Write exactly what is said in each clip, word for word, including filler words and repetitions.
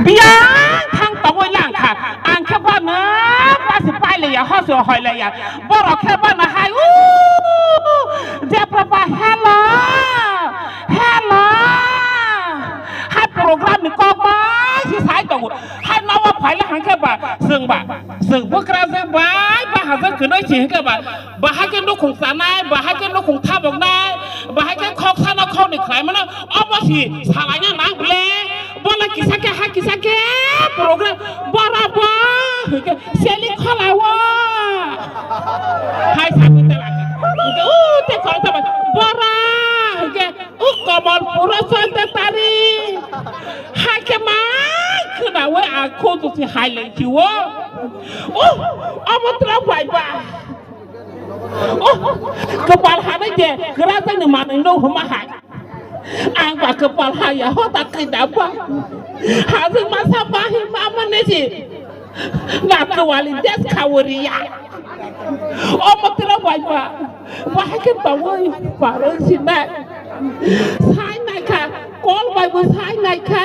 Biyang thang tongwi lang kha. Ang khe bano basi pailaiya, hoso hoilaiya. Borok khe bano hai, "Ooh, Jeprapa, hello, hello." Hai program ni kok bai si sai tongo. Hai nowo phaile hangkhe ba, chwng ba, chwng bwkrajwk bai, bahajwk kwnwi si hangkhe ba, bahai khe nukhung chanai, bahai khe nukhung thaboknai, bahai khe khok sana khokni khlai mano, omo si salaina nang ble, bola kisa khe, ha kisa khe, program, bora bo, hwnkhe seli kholawo. Hai sabu tela khe, hwnkhe, u, te khoroksa bai, bora, hwnkhe, u, Komol puro soite tari, hai khe mai khwnawi ang khoto si hai lai khiwo. U, omo tra bai ba. Oh, kwpal hanai de, kwrajwkni manwi no huma hai. Ang ba kwpal haya, hota kida ba. Hajwk masa bahi mama neji. Na kwali des khawriya. Omo tira bai ba. Bahai khe tongwi parwi sinai. Sai nai kha, kol bai bo sai nai kha,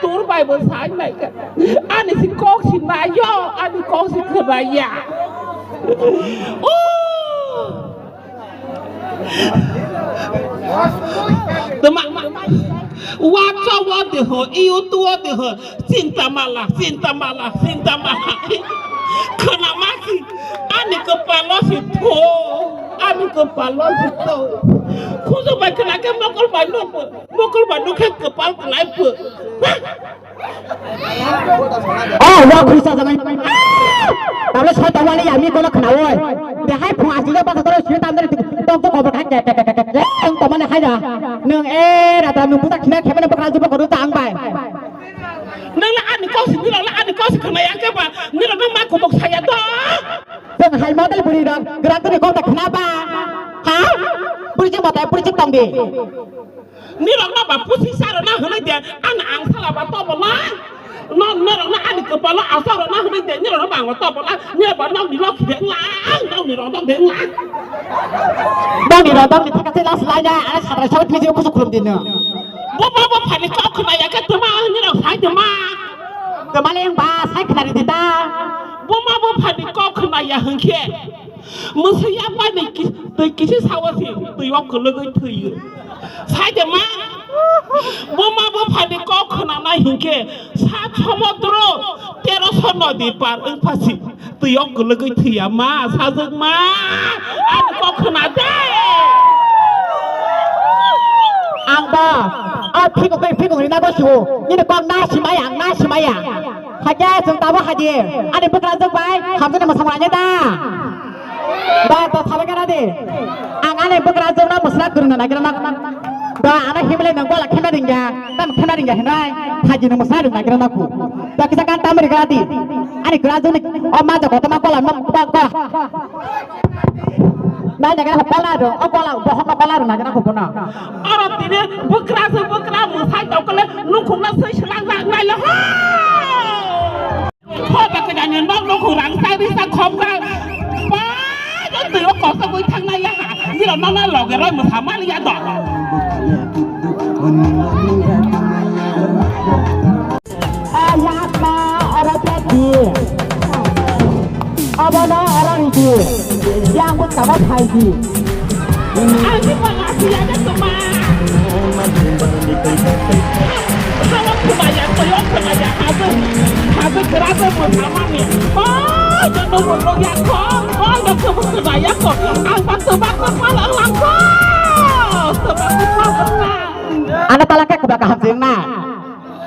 tur bai bo sai nai kha. Ani si kok si nai yo, ani kok si khwbai ya. Oh! Tama, WhatsApp o de ho, YouTube o de ho, chinta mala, chinta mala, chinta mala. Khana masi, ani kwpalo si tho, ani kwpalo si tho. Khujo bai khana khe mokol bai nuk, mokol bai nuk khe kwpal klai pho. Oh, wa khuisa jabai. Tabla soi tawali yami kono khnaoi. De hai phung asile basa toro sini tamdari tok tok kobor khai ke ke ke ke ke. Ang tomane hai da. Nung e rata nung buta khina khemene bakal jubo kodu tang bai. Nung la ani kau si, nung la ani kau si khna yang ke ba. Nung la nung ma kubuk saya do. Teng hai model buri dong. Gerak tu ni kau tak khna ba. Ha? Buri je mata buri je tong di. Nirok no ba pusi sa rwna hwnwi de, ani ang sala ba tobo lai. No, nirok no ani kwpalo asa rwna hwnwi de, nirok no ba ang tobo lai. Nirok ba nokni lok de wng lai, nokni rok dok de wng lai. Nokni rok dok ni thaka se las lai na, ani satra sawit miji kusu khulum di no. Bo ba bo phani kok khna ya khe tuma nirok sai tuma. Tuma le ba sai khna ri di ta. Bo ma bo phani kok khna ya hwnkhe. Mwswi ya pai ni ki-, twi kisi sawa si twi o kwlwgwi thwiyo. Sai de ma, bo ma bo phani kok khwnanai hinkhe sa somudro teroso nodi par wng phasi twi o kwlwgwi thwiya ma sajwk ma. Ani kok khwna de. Ang ba, a phikok twi phikok rina go siwo. Nini kok na simaya, ang na simaya. Hakhe chwng tabuk haji. Ani bwkrajwk bai hamjani mwsamung ani da. Ba, to sabai kana di. Ang ani bwkrajwk no mwsla kwrwngna nagira na. Ba, ano himle nang gola khena ringya. Tam khena ringya hinai. Haji no mwsla rwng nagira na ku. Ba, kisa kan tam ri kana di. Ani kwrajwk ni o ma jago to ma gola no ba gola. Na nagira ho gola ro, o gola, bohok no gola ro nagira ho bono. Oro tini bwkrajwk bwkra mwsai tokole nukhungna swi swnang jak nai le ho. Khoba kwnani nok nukhung rang sai risa khobjak. Ba, no twi o kok togwi thangnai ya ha. Jira mama loge roi mwsa mani ya do. Ayakma oro tedi. Abono oro ridi. Yang bwkha bo phaidi. Ani pala siya de tuma. Khawa khumaya, koyo khumaya, habu, habu kerabu musamani. Oh, jono mulo ya ko, oh, jono mulo ya ko. Ang bakso bakso pala langko. Sebab pala. Ano pala kek kubak kaham jeng na.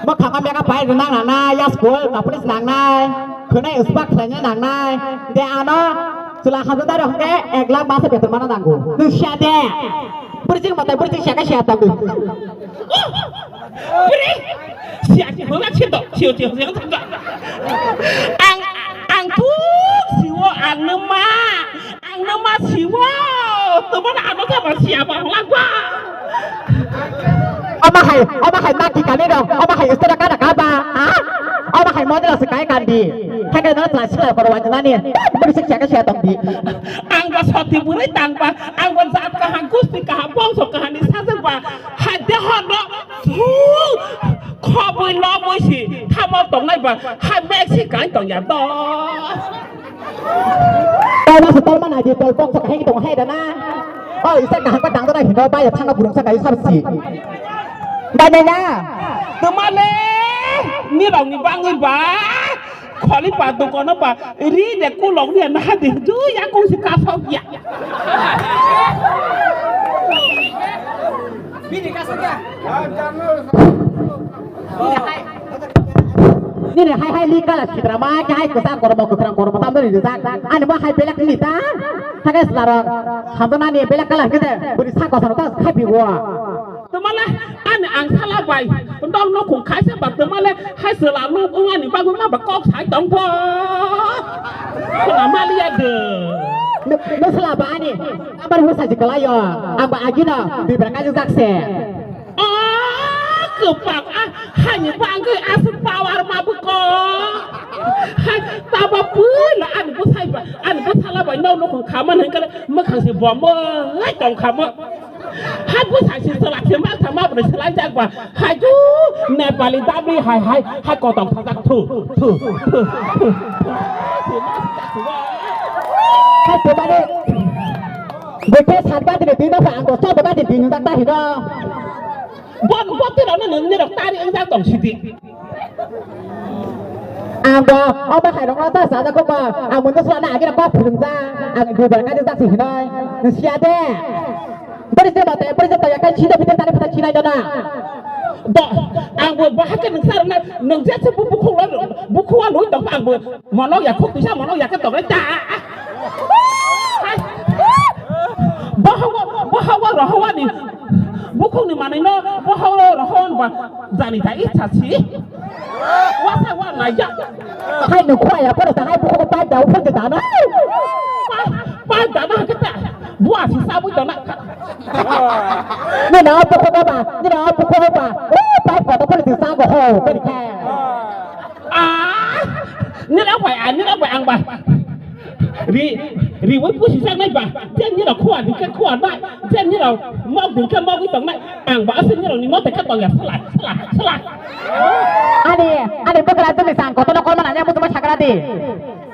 Mwkhang o makeup pai rwnang nangnai, ya school kaphuru se nangnai, khwnai uspa khlaina nangnai. De ano chwla hamjaknai rok hwnkhe ek lakh masa beton mana nango. Nwng siya de. Bwrwi chini mwtai bwrwi chini siya khe siya tongo. Bwrwi siya si hwnla si to, si si si. Ang, ang thuk siwo ang nw ma. Ang no ma siwo, tobona ano khe ba siya ba hwlak ba. Omo hai, omo hai ma ki kani rok, omo hai istora kana ka ba, ha? Omo hai model se kai kandi. Thake no tla sila koro wajna ni. Beri sik siya ka siya tong di. Ang ba soti buri tang ba, ang ba jat kaham, gusti kaham, bongso kaham ni sajak ba. Hai de hor no. Khob Bui lo bui si thamo tongnai ba ha mek si kai tong ya do. Tol ma se tol ma nai di tol kok sa hai tong hai da na. Oh, isa kaham ka dang da na hino ba ya thang na burung sa kai sab si. Ba nai na. Tuma le ni rong ni bangwi ba. Kholi pa dukono pa ri de kulok ni na ha di du ya kung si ka sok ya. Nini hai hai li kala sitra ma ke hai kwchak kormo kwkrang kormo tam dori rijak. Ani ma hai belak ni ta. Thakai slarok. Hamdo nani belak kala ke de. Buri sa kosa ta khai bi wa. Tuma le ani ang sala bai. Ndong no khung khai se ba tuma le hai sala no ung ani bagwi ma ba kok sai tong pho. Khna ma li ya de. No sala ba ani. Abar mo sa ji kala yo. Ang ba agi no. Bi bra ka jak se. Ah, kwpang, ah, haini bangwi aswk power ma bwkha. Hai, tabo puila ani bwsai ba, ani bwsala bai nok nukhung khamani hwnkhe mwkhang se bomwi tong khamwi. Hai bwsai se chwla se ma thang ma bwrwi swlai jak ba. Hai ju Nepali dabri hai hai hai kotor thajak thu thu thu thu. Hai to mane. Bwkhe sat badi ni twi nokha ang bo chod badi ni twi nujak ta hino. Bon, bon twi rok no nini rok tari wngjak tong sidi. Ang bo o bahai rok no ta sajak kok ba ang mundo sala na agi rok kok phwrwngjak ang duibar kajak jak si hinoi. Nung siya de. Bori se bate, bori se toya kai sida bide tani pata chinai dona. Do, ang bo bahai ke nung sar na nung jese bu bukhung lo bukhung lo dong ang bo. Mono ya khuk tisa mono ya ke tong ta. Bohawa bohawa rohawani. Bukhung ni manai no bohawa rohawan ba jani ta icha si. Wasa wa la ya. Hai no khwa ya poro ta hai bukhung pa da u pon da na. Pa pa da na ke ta. Bua si sa bu da na. Ni na bukhung ba ni na bukhung ba. Pa pa da pon sa go ho ko ni kha. Ah, nila bai, ah, nila bai ang bai. Ri, ri wai pusi sak nai ba. Jen nila khua di ke khua nai. Jen nila mok di ke mok di tong nai. Ang ba asin nila ni mok di ke tong ya sala, sala, sala. Ani, ani bwkra jwng ni sang kotono kolma nanya muchungma sakra di.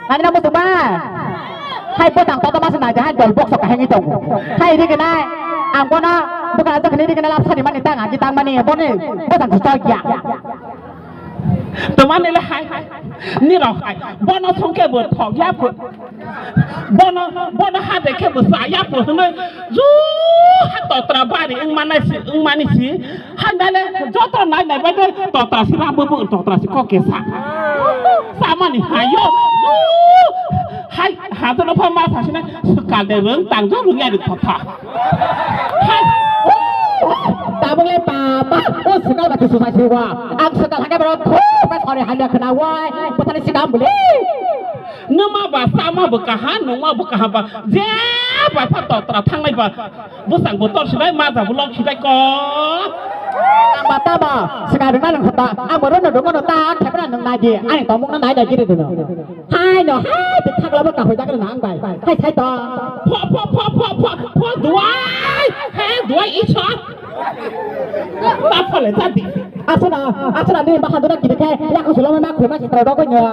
Nanya muchungma. Hai bwtang toto masa naja hai dol box ka hengi tongo. Hai ri ke nai. Ang bono bwkra jwng ni ri ke nai lap sari mani tang agi tang mani boni bwtang se chok ya. Tongmani le hai, nirok hai, bono songke bo thok ya pho. Bono, bono ha de khe bo sa ya pho hwnwi, ju ha totra bari wngmani si, wngmani si. Hai nale joto nai nai bai de totra si ram bo bo totra si kok ke sa. Samani hai yo, ju hai ha to no pha ma sa si na, sukal de rung tang ju rung ya de thotha. Hai. Tabuk le papa, o swkang ba kisu sai siwa. Ang swkang hake bro, thuk ba sori hamya khna wai. Bwthani sikam bwle. Nwma ba sama bwkha ha, nwma bwkha ha ba. Je ba pha totra thangnai ba. Bwsang bo tor sidai, ma ja bo lok sidai ko. Ang ba tama, swkang rwna nang khata. Ang bo rono dongo no ta, thepra nang nai di. Ani tomuk na nai da giri dino. Hai no, hai, bwkhak labo kahoi jak rwna ang bai. Hai, sai to. Pho, pho, pho, pho, pho, pho, duai. Hai, duai, iso. Ma phole jadi. Asuna, asuna ni bahan dura kiri khai, ya ko sulo ma khoi ma sitra dok nyo.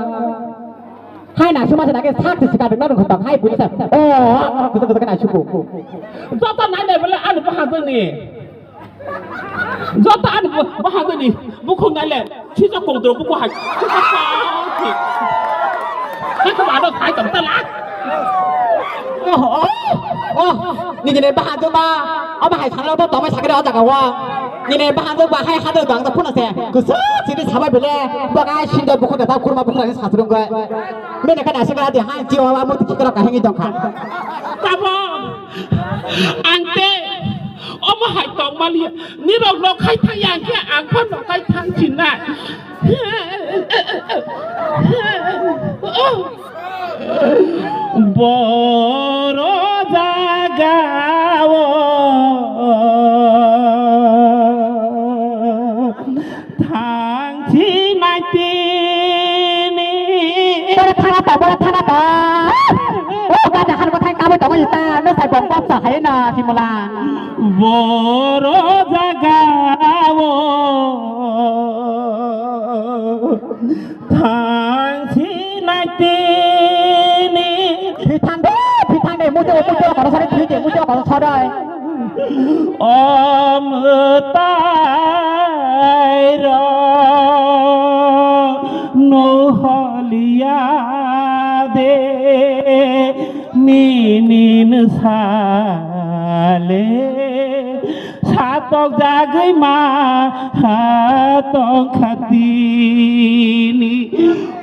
Hai na suma sina ke sak sika dengna dong khotong. Hai, buni sa. Oh, kusa kusa kana suku. Joto nai nai bele anu bahan duni. Joto ani bo, bo hagani, bukhuk nai le, sijak kongdro bukhuk hai. Sijak kongdro. Hai ko ba do thai kam ta la. Oh, oh, oh, nini ne bahan jo ma, aba hai sanglo to tomai sakre o jaga wa. Nini bahan jo ba hai hado gang to phuna se. Kusa sini sabai bele, bagai sinda bukhuk da kurma bukhuk ni satrung gai. Mene kana sikra di hai jiwa wa murti kikra ka hengi dong kha. Tabo. Ang tei omo hai tongmani nirok nok khai thang ya khe ang phan nok khai thang chinai. Boro jaga o thang chinai tini. Boro thana to, boro thana to. O gana han ko thang kamai tongoi ta, no sai bom bom sa hai na simula. Boro jaga o. Sari thwi de, muitu kosa sari. Om tai ro no holiya de ninin sale. Satok jagwi ma hatong khatini.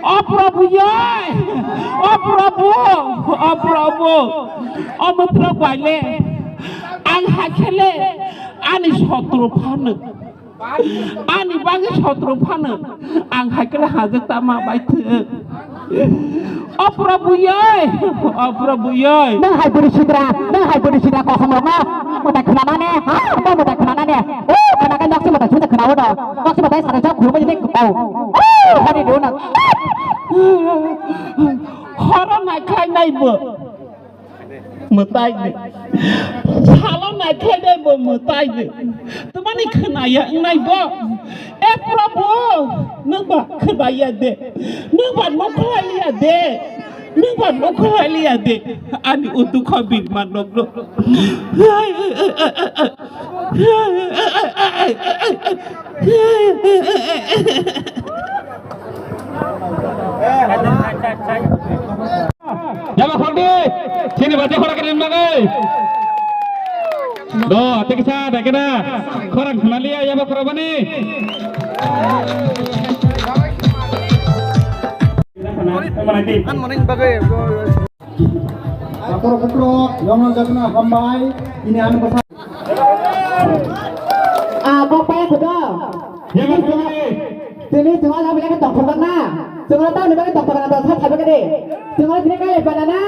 O Prabhu yai, o Prabhu, o Prabhu, o mutrok baile, ang hakhele, ani sotro phano, ani bagwi sotro phano, ang hakhele hajak tama baithwk. O Prabhu yai, o Prabhu yai. Nang hai buri sidra, nang hai buri sidra kosom rok no. Mutai khna nane, ha, mo mutai khna nane. O, khna kai nok si mutai sumsa khna wodo. Nok si mutai sara jok khulmo jine kau. O, hari do na. Horo nai khai nai bo. Mwtai de. Salo naikhlai de bo mwtai de. Tamani khwnaya wngnai bo. E Prabhu, nwng ba khwnaya de. Nwng ba nukhlai liya de. Nwng ba nukhlai liya de. Ani o dukha birma nokno. Yaba khordi, sini bacha khora kene nagai. Do, ate kisa, ate kena, khorang khna liya, yaba khora bani. An morning bagai. Akhor kutro, yong jagna hambai, ini an basa. Ah, kok paya kudo. Yaba khora bani. Tini chwng la bile ka tong thok na. Chwng la ta ni bile tong thok na, to sa thabe ka de. Chwng la tini ka le pana na.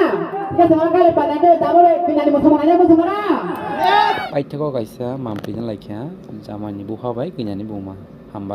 Ka chwng la ka le pana de, da bile tini ani mo thok na, mo thok na. Paithakgo kaisa mampli na laikha, jamani bupha bai kwinyani buma. Hambai.